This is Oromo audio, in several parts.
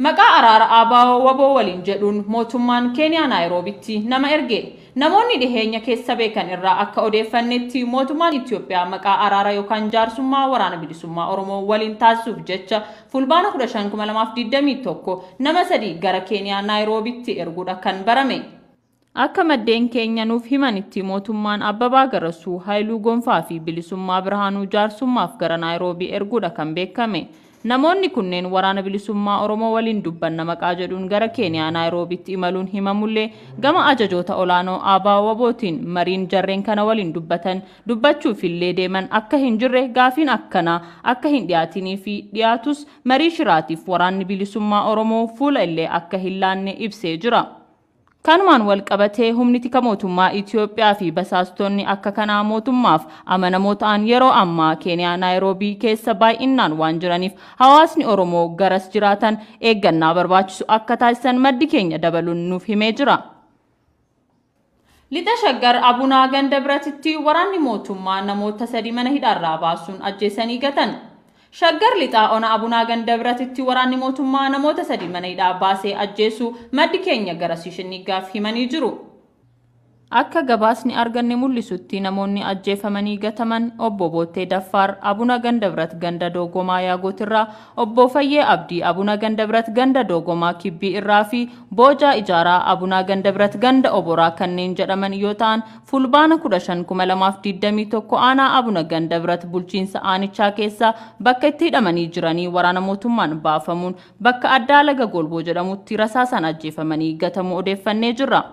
Maqaa araara ABO WBO waliin jedhuun mootummaan Keeniyaa Naayiroobitti nama erge. Namoonni dhiheenya keessa beekan irraa akka odeeffannetti mootummaan Itoophiyaa maqaa araara yookaan jaarsummaa Waraana Bilisummaa Oromoo waliin taasisuuf jecha Fulbaana 15,2021 nama 3 gara Keeniyaa Naayiroobitti erguudha kan barame. Akka maddeen keenya nuuf himanitti mootummaan Abbabaa Garasuu, Haayiluu Gonfaa fi Bilisummaa Birhaanuu jaarsummaaf gara Naayiroobii erguudha kan beekame. Namoonni kunneen Waraana Bilisummaa Oromoo waliin dubbanna maqaa jedhuun gara Keeniyaa Naayiroobitti imaluun himamullee gama ajajoota olaanoo ABO WBOtiin mariin jarreen kana waliin dubbatan dubbachuufillee deeman akka hin jirre gaafiin akkanaa akka hin dhiyaatinii fi dhiyaatus marii shiraatiif Waraanni Bilisummaa Oromoo fuula illee akka hin laanne ibsee jira. Kanumaan wal qabatee humni tika mootummaa Itoophiyaa fi basaastonni akka kanaa mootummaaf amanamoo ta'an yeroo ammaa Keeniyaa Naayiroobii keessa baay'inaan waan jiraniif hawaasni Oromoo garas jiraatan eeggannaa barbaachisu akka taasisan maddi keenya dabaluun nuuf himee jira. Lixa Shaggar Abunaa Ganda Biratitti waraanni mootummaa namoota 3 mana hidhaarraa baasuun ajjeesanii gatan. Shaggar Lixaa Ona Abunaa Ganda Biratitti waraanni mootummaa namoota 3 mana hidhaa baasee ajjeesuu maddi keenya gara Shishinnigaaf himanii jiru. Akka gabaasni arganne mul'isutti namoonni ajjeefamanii gataman Obbo Boottee Daffaar Abuna Ganda Birat Ganda Doogomaa Yaagootirraa, Obbo Fayyee Abdii Abuna Ganda Birat Ganda Doogomaa Kibbii irraa fi Boojaa Ijaaraa Abuna Ganda Birat Ganda Oboraa kanneen jedhaman yoo ta'an Fulbaana 15,2021 aanaa Abuna Ganda Birat bulchiinsa aanichaa keessa bakka itti hidhamanii jiranii waraana mootummaan baafamuun bakka addaa laga Golboo jedhamutti rasaasaan ajjeefamanii gatamuu odeeffannee jirra.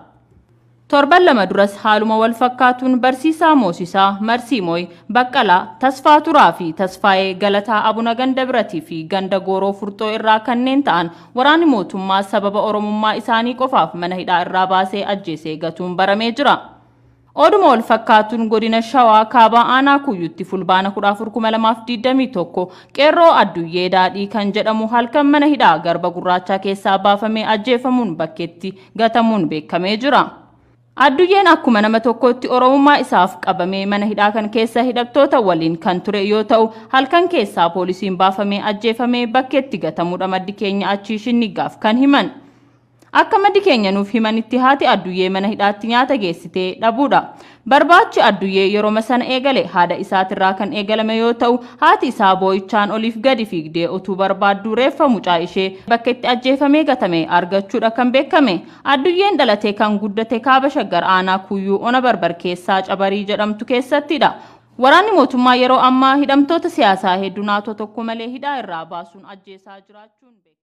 Torban 2 duras haaluma wal fakkaatuun barsiisaa Moosisaa, Marsiimooy, Baqqalaa, Tasfaa Turaa fi Tasfaayee Galataa Abuna Ganda Biratii fi Ganda Gooroo Furxoo irraa kanneen ta'an waraanni mootummaa sababa Oromummaa isaanii qofaaf mana hidhaa irraa baasee ajjeesee gatuun baramee jira. Oduma wal fakkaatuun godina Shawaa Kaabaa Aanaa Kuyyutti Fulbaana 14,2021 qeerroo Adduyyee Daadhii kan jedhamu halkan mana hidhaa Garba Gurraachaa keessaa baafamee ajjeefamuun bakkeetti gatamuun beekamee jira. Adduyyeen akkuma nama tokkotti Oromummaa isaaf qabamee mana hidhaa kan keessa hidhattoota waliin kan ture yoo ta'u halkan keessaa poolisiin baafamee ajjeefamee bakkeetti gatamuudha maddi keenya achii Shinnigaaf kan himan. Akka maddi keenya nuuf himanitti haati Adduyyee mana hidhaatti nyaata geessitee dhabuudha. Barbaachi Adduyyee yeroo sana eegale haadha isaatirraa kan eegalame yoo ta'u haati isaa boo'ichaan oliif gadi fiigdee utuu barbaadduu reeffa mucaa ishee bakka itti ajjeefamee gatame argachuudha kan beekame. Adduyyeen dhalatee kan guddate Kaaba Shaggar Aanaa Kuyyuu Ona Barbar keessaa Cabarii jedhamtu keessattidha. Waraanni mootummaa yeroo ammaa hidhamtoota siyaasaa hedduu naatoo tokko malee hidhaa irraa baasuun ajjeesaa jiraachuun beekama.